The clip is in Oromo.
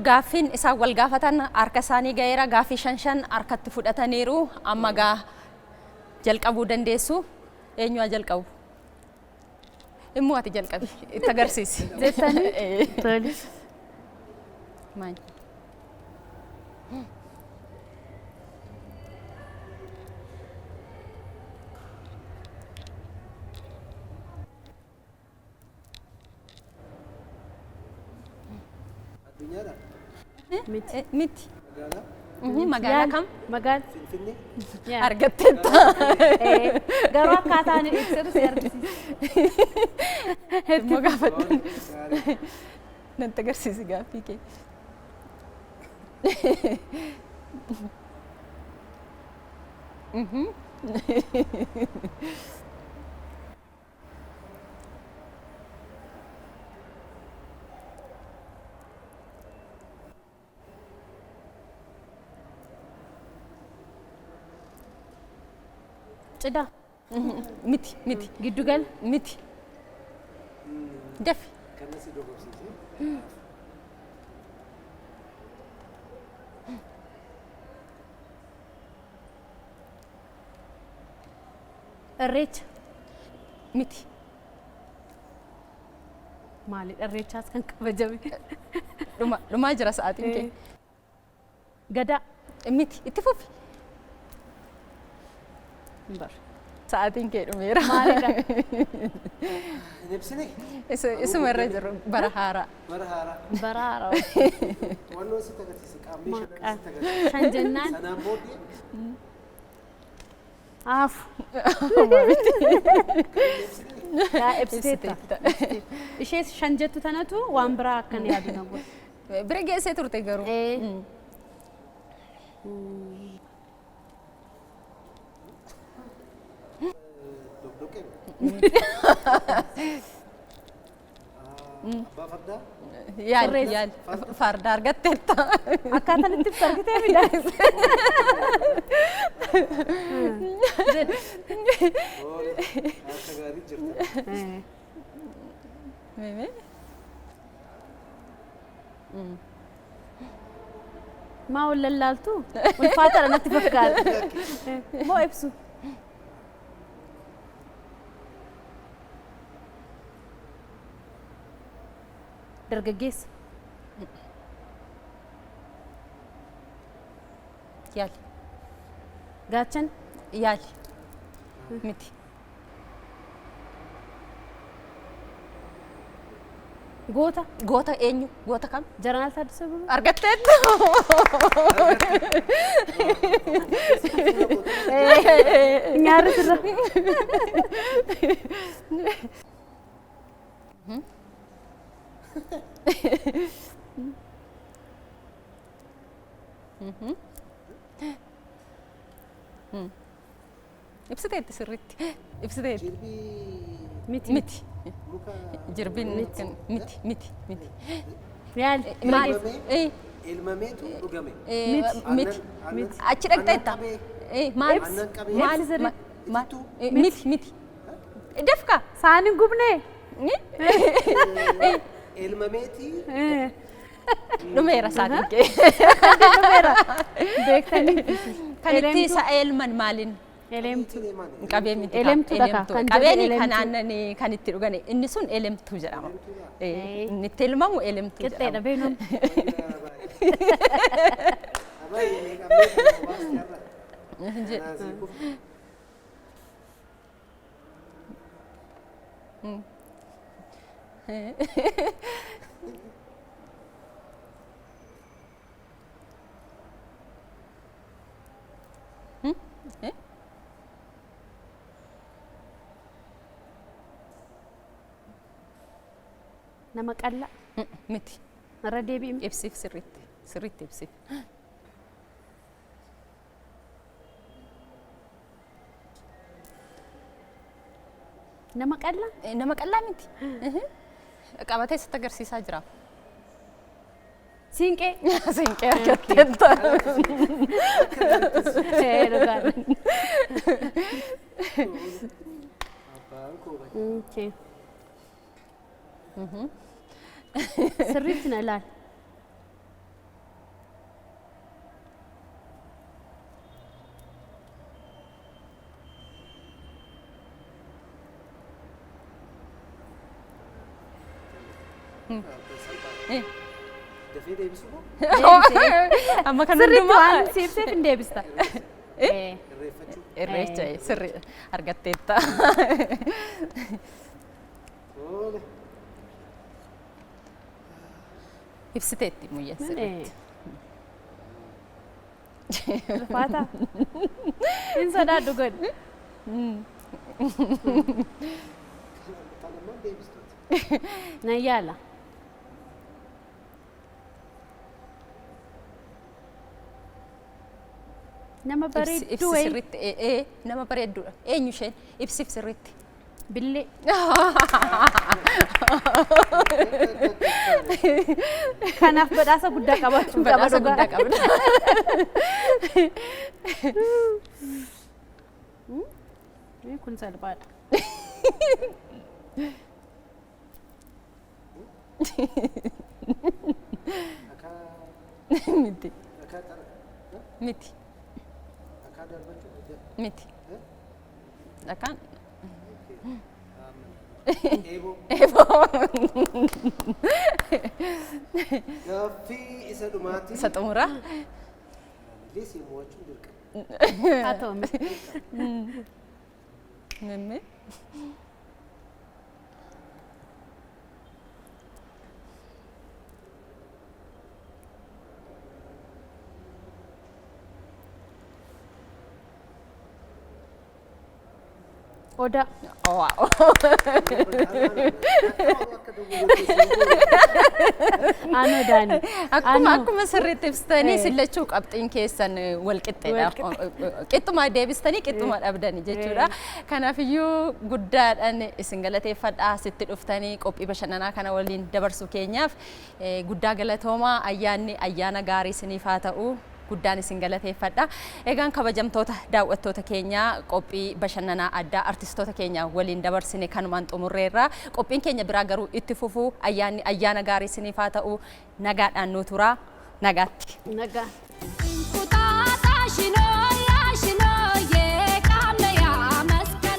Gaaffiin isaan wal gaafatan harka isaanii ga'eera. Gaaffii shan shan harkatti fudhataniiru. Amma gaa jalqabuu dandeessu. Eenyu haa jalqabu? Immoo ati jalqabi. Itti agarsiisi. Jettanii? Tole. Maal? Addunyaadha. Miti. Miti. Magaalaa. Magaalaa kam? Magaala. Finfinnee. Yaa. Argatteetta. Garuu akkaataa ani ibsetu si argisiisa. Immoo gaafadhu. Gaarii. Natti agarsiisi gaaffii kee. Cidha. Miti, miti. Giddugala. Miti. Dafi. Kan si dogoggorsiise. Irreecha. Miti. Maalidha irreechaas kan kabajame? Dhuma, dhumaa jira sa'aatiin kee. Gadaa. Miti. Itti fufi. Hin barre. Sa'aatiin kee dhumeera. Maalidha? Hin ibsine. Isuma irra jiru bara haaraa. Bara haaraa. Bara haaraa. To'annoo sitti agarsiise. Qaammee shanan Maqaa. sitti agarsiise. Shan jennaan Sanaan booddee haafu. Yaa ibsiteetta. Ishee shan jettu tanatu waan biraa akkan yaadu na godha. Bira geessee turte garuu. Doqdoqqee. Abbaa fardaa. Yaali, Sirreessi. yaali. Farda argatteetta. Akkaataan itti ibsu argitee midhaan. Oole. Akka gaarii jirta. Mee? Maa wal lallaaltu? Ulfaataadha natti fakkaata. Moo ibsu? Dargaggeessa. Yaali. Gaachana. Yaali. Miti. Goota. Goota eenyu? Goota kam? Jeneraal Taaddasee Birruu. Argatteetta. Nyaarri sirra. Ibsiteetti sirriitti. Ibsiteetti. Jirbii Miti. Miti. muka Jirbiin miti, miti, miti. Yaali. Maal? Elmamee. Elmameetu dhugame. Miti. Miti. Miti. Achi dhaqxeetta. Maal? Aannan qabee. Maal? Ibsi sirriitti. Maal? Itittuu. Miti, miti. Dafka. Saan hin gubnee? Elmameetii Dhumeera sa'aatiin kee. Beektanii. Kan itti isa elman maaliin? Eleemtuu. Qabee miti. Elemtuudha ka, kan jedhe Qabeeni kan elemtuu. aannanii kan itti dhugani. Inni sun elemtuu jedhama. Inni itti elmamu elemtuu Qixxeedha jedhama. beeknu. Abaay'ee qabee kan baastee har'a. Naasii kufu. Nama qallaa. Miti. Irra deebi'ime. Ibsiif sirriitti. Sirriitti ibsiif. Nama qallaa. Nama qallaa miti. Qabatee sitti agarsiisaa jira. Siinqee. Siinqee argatteetta. Dhugaadha. Abbaan koo bade. Okay. Sirriitti na ilaali. Salphaadha. Dafee deebisuu moo Amma kan Sirriitti hundumaa waan si ibseef hin deebista. irreeffachuu? Irreecha sirri argatteetta. Tole. Ibsiteetti muyya sirriitti. Ulfaata. Hin sodaadhu godhi. Tanammaan deebistuuti. Nan yaala. Nama Ibsi bareedduu wayii. sirriitti nama bareedduudha. Eenyu isheen? Ibsiif sirriitti. Billee. Kanaaf badhaasa guddaa qabaachuu qaba Badhaasa dhugaa. guddaa qabda. Kun salphaadha. Dhakaa Miti. dhakaa xara. Miti. Dhakaa darbachuu. Miti. Dhakaan. Eeboo. Eeboo. Gaaffii isa dhumaati. Isa xumuraa. Illee si mo'achuun dirqama. Haa ta'u. Mimmee. Odaa. Waaw. Akka dogoggortuu. Aan odaani. Akkuma sirriitti ibsitanii sillachuu qabxiin keessan wal qixxeedha. Qixxuma deebistanii qixxuma dhabdanii jechuudha. Kanaafiyyuu guddaadhaan isin galateeffadha asitti dhuftanii qophii bashannanaa kana waliin dabarsuu keenyaaf guddaa galatoomaa, ayyaanni ayyaana gaarii isiniif haa ta'u. Guddaan isin galateeffadha. Egaan kabajamtoota daawwattoota keenyaa, qophii bashannanaa addaa artistoota keenya waliin dabarsine kanumaan xumurreerra. Qophiin keenya biraa garuu itti fufuu, ayyaanni ayyaana gaarii isiniif haa ta'u, nagaadhaan nu turaa, nagaatti. Nagaa. Kutaataa shinoo.